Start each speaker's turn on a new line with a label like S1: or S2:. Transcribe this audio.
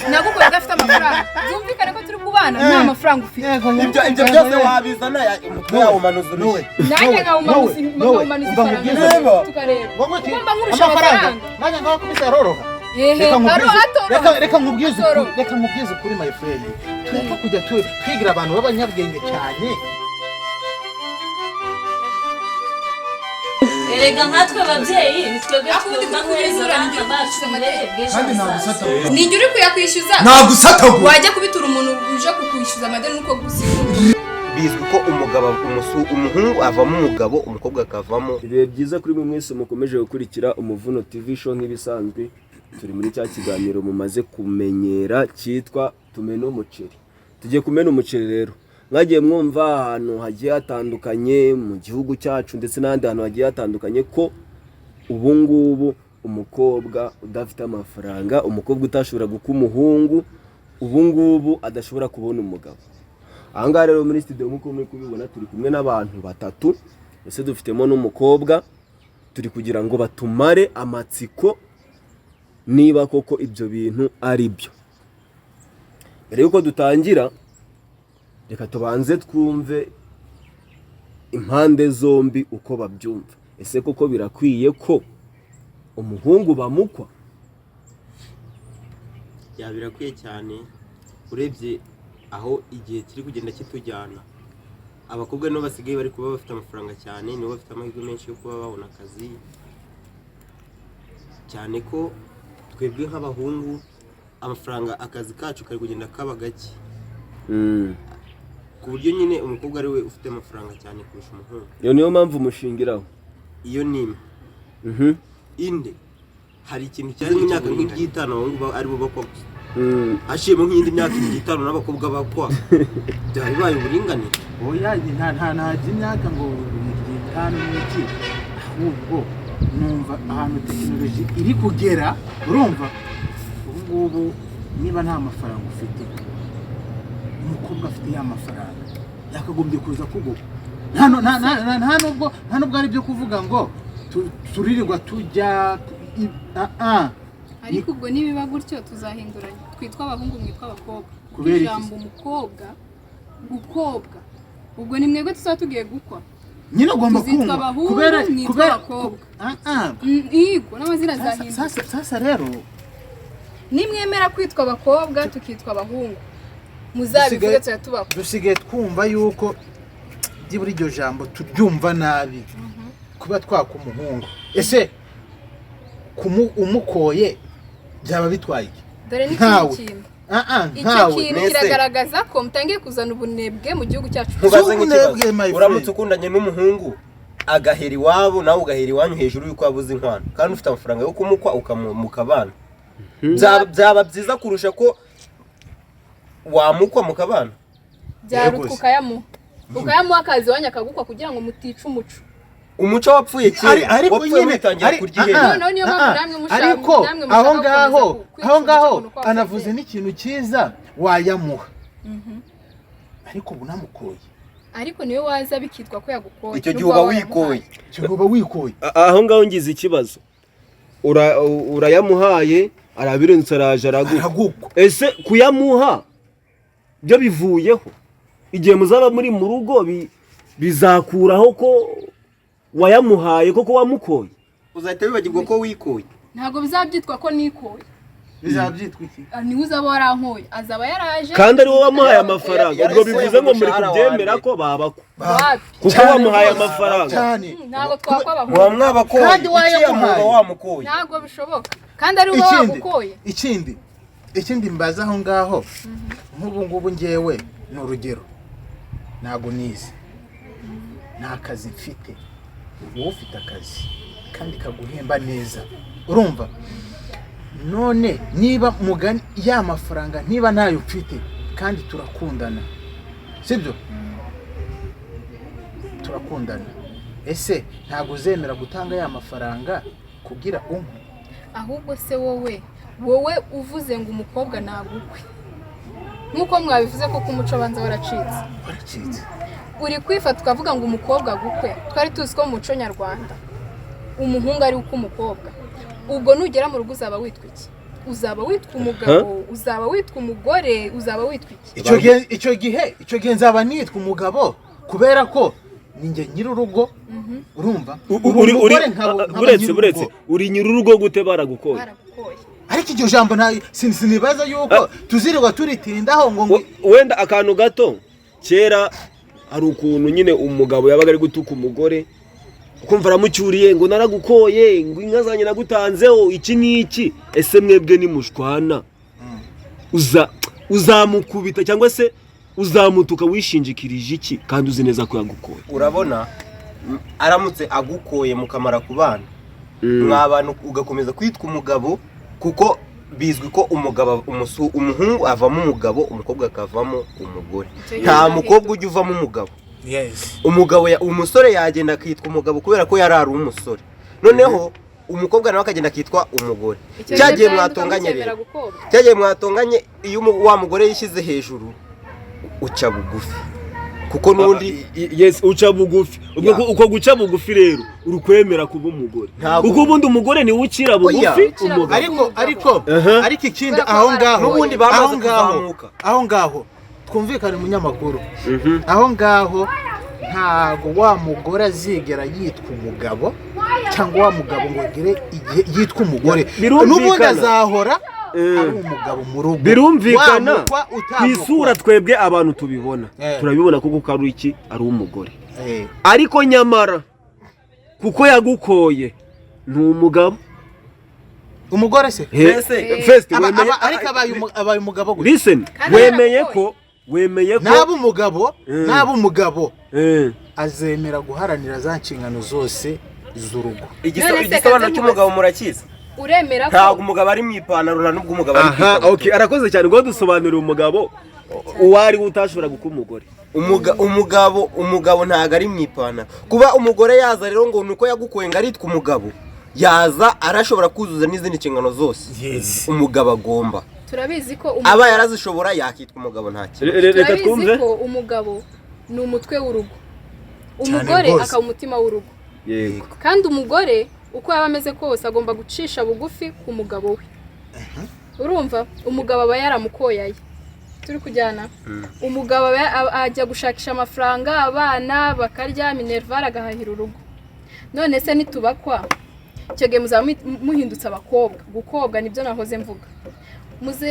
S1: Nagukoye udafite amafaranga. Byumvikane ko turi kubana nta mafaranga ufite.
S2: Ibyo byose wabizana, umutwe yawe umanuza urushyi.
S1: Nanjye nkawumanuza
S3: Umva
S1: ifaranga,
S3: nkubwize.
S1: tukareba
S3: Wowe uti,
S1: kuko mba nkurusha
S3: amafaranga
S1: amafaranga.
S3: Nanjye ngaho kubisa aroroha.
S1: Ehe.
S3: Reka nkubwize,
S1: Atoroha.
S3: reka nkubwize ukuri.
S1: Atoroha.
S3: Reka nkubwize ukuri, my friend. Tureka kujya twigira abantu b'abanyabwenge cyane.
S4: Erega nkatwe ababyeyi ni twebwe
S1: Ariko ubundi
S4: tugomba
S1: kuko
S4: guheza
S1: ubizura
S4: abana
S1: nibyo
S4: bacu
S1: kwishyuza
S4: uburere
S1: amadeni.
S4: bw'ejo
S5: Kandi
S4: hazaza.
S5: nagusatagura.
S1: Ninjye uri kuyakwishyuza.
S5: Nagusatagura.
S1: Wajya kubitura umuntu uje kukwishyuza amadeni nuko gusiga.
S2: Bizwi ko umugabo, umuhungu avamo umugabo, umukobwa akavamo.
S6: Ibihe byiza kuri mwe mwese mukomeje gukurikira Umuvuno TV Show. Nk'ibisanzwe, turi muri cya kiganiro mumaze kumenyera cyitwa Tumena Umuceri. Tugiye kumena umuceri rero. Mwagiye mwumva ahantu hagiye hatandukanye mu gihugu cyacu ndetse n'ahandi hantu hagiye hatandukanye ko ubu ngubu umukobwa udafite amafaranga, umukobwa utashobora gukwa umuhungu, ubu ngubu adashobora kubona umugabo. Aha ngaha rero muri studio, nk'uko muri kubibona, turi kumwe n'abantu batatu, ndetse dufitemo n'umukobwa. Turi kugira ngo batumare amatsiko niba koko ibyo bintu ari byo. Mbere y'uko dutangira, reka tubanze twumve impande zombi uko babyumva. Ese koko birakwiye ko umuhungu bamukwa?
S2: Ya, birakwiye cyane. Urebye aho igihe kiri kugenda kitujyana, abakobwa nibo basigaye bari kuba bafite amafaranga cyane, nibo bafite amahirwe menshi yo kuba babona akazi, cyane ko twebwe nk'abahungu amafaranga, akazi kacu kari kugenda kaba gake, ku buryo nyine umukobwa ari we ufite amafaranga cyane kurusha umuhungu.
S6: Iyo niyo mpamvu mushingiraho?
S2: Iyo ni imwe. Indi, hari ikintu cyaje nk'imyaka nk'iby'itanu abahungu aribo bakwa gusa. Haciyemo nk'iyindi myaka ibiri, itanu, n'abakobwa bakwa, byaba bibaye uburinganire.
S3: Oya, nta by'imyaka ngo itanu n'iki. Ahubwo numva ahantu tekinoloji iri kugera, urumva ubu ngubu niba nta mafaranga ufite, umukobwa afite ya mafaranga yakagombye kuza kuguha. Nta no- nta- nta- nta- nta nubwo nta nubwo ari ibyo kuvuga ngo turirirwa tujya ah, ah.
S1: Ariko ubwo nibiba gutyo tuzahinduranya, twitwa abahungu, mwitwa abakobwa.
S3: Kubera iki?
S1: Ijambo umukobwa, gukobwa, ubwo ni mwebwe tuzaba tugiye gukwa.
S3: Nyine ugomba
S1: Tuzitwa
S3: kunywa
S1: abahungu,
S3: kubera
S1: mwitwa
S3: kubera
S1: abakobwa.
S3: Ah, ah.
S1: Yego, n'amazina
S3: Sasa-
S1: azahinduka.
S3: Sasa rero
S1: Nimwemera kwitwa abakobwa tukitwa abahungu, muzabivuge. Tuzajya tubakwa.
S3: Dusigaye twumva yuko byibura iryo jambo turyumva nabi, kuba twaka umuhungu. Ese umukoye byaba bitwaye iki?
S1: Dore
S3: Ntawe.
S1: n'ikindi kintu.
S3: Ah, ah,
S1: Icyo
S3: ntawe.
S1: kintu
S2: Mbese-
S1: kiragaragaza ko mutangiye kuzana ubunebwe mu gihugu cyacu.
S2: Nkubaze
S3: Si
S2: nk'ikibazo.
S3: ubunebwe, my friend.
S2: Uramutse ukundanye n'umuhungu, agahera iwabo, nawe ugahera iwanyu hejuru y'uko wabuze inkwano, kandi ufite amafaranga yo kumukwa mukabana, byaba byiza kurusha ko wamukwa mukabana?
S1: Byarutwa.
S3: Yego se.
S1: Ukayamuha akazi iwanyu akagukwa kugira ngo mutica umuco.
S2: Umuco wapfuye kera,
S3: Ariko
S2: wapfuye
S3: nyine
S2: mutangira kurya ihene.
S3: ah, ah,
S1: Noneho niyo mpamvu
S3: ah,
S1: namwe mushaka-
S3: ariko
S1: namwe mushaka
S3: aho ngaho
S1: gukomeza kwica
S3: aho ngaho
S1: umuco ukuntu
S3: anavuze
S1: kwafite.
S3: n'ikintu cyiza, wayamuha ariko ubu namukoye.
S1: Ariko niwe waza bikitwa ko yagukoye
S2: Icyo gihe
S1: nubwo
S2: uba
S1: waba wayamuhaye.
S2: wikoye.
S3: Icyo uba wikoye.
S6: Aho ngaho ngize ikibazo. Urayamuhaye, arabirenze, araje araguha.
S3: Aragukwa.
S6: Ese kuyamuha byo bivuyeho? Igihe muzaba muri mu rugo bizakuraho ko wayamuhaye koko wamukoye?
S2: Uzahita wibagirwa ko wikoye.
S1: Ntabwo bizabyitwa ko nikoye.
S3: Bizabyitwa iki?
S1: Ah, niwe uzaba warankoye, azaba yaraje.
S6: Kandi ari wowe wamuhaye amafaranga. Ubwo bivuze ngo muri
S2: Umushahara
S6: kubyemera
S2: wanjye.
S6: ko babakwa
S1: Wapi.
S6: kuko
S3: Cyane
S6: wamuhaye
S3: rwose.
S6: amafaranga.
S3: Cyane.
S1: Ntabwo twakwa
S2: Muba
S1: abahungu.
S2: mwabakoye.
S3: Kandi wayamuhaye.
S2: Ukiyamuha wamukoye.
S1: Ntabwo bishoboka, kandi ari wowe
S3: Ikindi,
S1: wagukoye.
S3: ikindi mbaza aho ngaho, nk'ubu ngubu ngewe ni urugero, ntabwo nize, nta kazi mfite, wowe ufite akazi kandi kaguhemba neza, urumva none niba mugani ya mafaranga niba ntayo mfite kandi turakundana, sibyo? Turakundana, ese ntabwo uzemera gutanga ya mafaranga kugira umpe?
S1: Ahubwo se wowe uvuze ngo umukobwa nagukwe, nk'uko mwabivuze ko umuco abanza waracitse.
S3: Waracitse.
S1: Uri kwifata ukavuga ngo umukobwa agukwe. Twari tuzi ko mu muco nyarwanda umuhungu ari uko umukobwa. Ubwo nugera mu rugo uzaba witwa iki? Uzaba witwa umugabo, uzaba witwa umugore, uzaba witwa iki?
S3: Icyo gihe nzaba nitwa umugabo kubera ko ni njye nyir'urugo, urumva? Uri
S6: Uri uri
S3: umugore nkaba
S6: buretse
S3: nyir'urugo.
S6: Buretse, uri nyir'urugo gute baragukoye?
S1: Baragukoye.
S3: Ariko iryo jambo nta sinibaza yuko tuzirirwa turitindaho ngo
S6: Wenda akantu gato, kera hari ukuntu nyine umugabo yabaga ari gutuka umugore, ukumva aramucyuriye ngo naragukoye, ngo inka zanjye nagutanzeho iki n'iki. Ese mwebwe nimushwana uza uzamukubita cyangwa se uzamutuka wishingikirije iki kandi uzi neza ko yagukoye?
S2: Urabona, aramutse agukoye mukamara ku bana mwabana, ugakomeza kwitwa umugabo, kuko bizwi ko umugabo umuhungu avamo umugabo, umukobwa akavamo umugore.
S1: Icyo gihe
S2: Nta mukobwa ujya uvamo umugabo. Umugabo umusore yagenda akitwa umugabo kubera ko yari ari umusore, noneho umukobwa nawe akagenda akitwa umugore.
S1: Icyo
S2: Cya
S1: gihe
S2: gihe
S1: byahinduka
S2: mwatonganye
S1: mukemera
S2: rero,
S1: gukobwa.
S2: cya gihe mwatonganye, iyo wa mugore yishyize hejuru, uca bugufi, kuko n'ubundi
S6: Yes, uca bugufi ubwo.
S2: Ya.
S6: Uko guca bugufi rero uri kwemera kuba umugore,
S2: Ntabwo-
S6: kuko ubundi umugore niwe ucira bugufi
S2: Oya.
S6: umugabo.
S3: Ariko ariko ikindi
S1: Kubera ko
S3: aho ngaho
S1: baragoye.
S2: N'ubundi bamaze
S3: aho ngaho
S2: kuzamuka.
S3: Aho ngaho twumvikane, umunyamakuru, aho ngaho ntago wa mugore azigera yitwa umugabo cyangwa wa mugabo ngo agere igihe yitwa umugore.
S6: Birumvikana.
S3: N'ubundi azahora ari umugabo mu rugo.
S6: Birumvikana.
S3: Wamukwa,
S6: Ku
S3: utamukwa.
S6: isura twebwe abantu tubibona, turabibona kuko ko ari iki, ari umugore, ariko nyamara kuko yagukoye ni umugabo.
S3: Umugore se?
S6: First, wemeye
S3: Ariko abaye umugabo gusa.
S6: Listen.
S1: Kandi
S6: Wemeye
S1: yaragukoye.
S6: ko wemeye ko
S3: Naba umugabo, naba umugabo, azemera guharanira za nshingano zose z'urugo.
S1: None se
S2: Igisobanuro
S1: kaze
S2: cy'umugabo murakizi?
S1: Uremera ko
S2: Ntabwo umugabo ari mu ipantaro, nta n'ubwo umugabo ari ku
S6: Aha.
S2: ikabutura.
S6: Okay, arakoze cyane ngo dusobanurire umugabo uwo ari we utashobora guka umugore.
S2: Umugabo ntabwo ari mu ipantaro. Kuba umugore yaza rero ngo ni uko yagukoye ngo aritwa umugabo, yaza arashobora kuzuza n'izindi nshingano zose umugabo agomba
S1: Turabizi ko
S2: aba yarazishobora, yakitwa umugabo nta kibazo.
S6: Reka
S1: Turabizi
S6: twumve.
S1: ko umugabo ni umutwe w'urugo, umugore
S3: Rwose.
S1: akaba umutima w'urugo.
S6: Yego.
S1: Kandi umugore uko yaba ameze kose agomba gucisha bugufi ku mugabo we. Urumva, umugabo aba yaramukoyaye, turi kujyana, umugabo ajya gushakisha amafaranga, abana bakarya minerval, agahahira urugo. None se nitubakwa, icyo gihe muzaba muhindutse abakobwa? Gukobwa nibyo nahoze mvuga muze.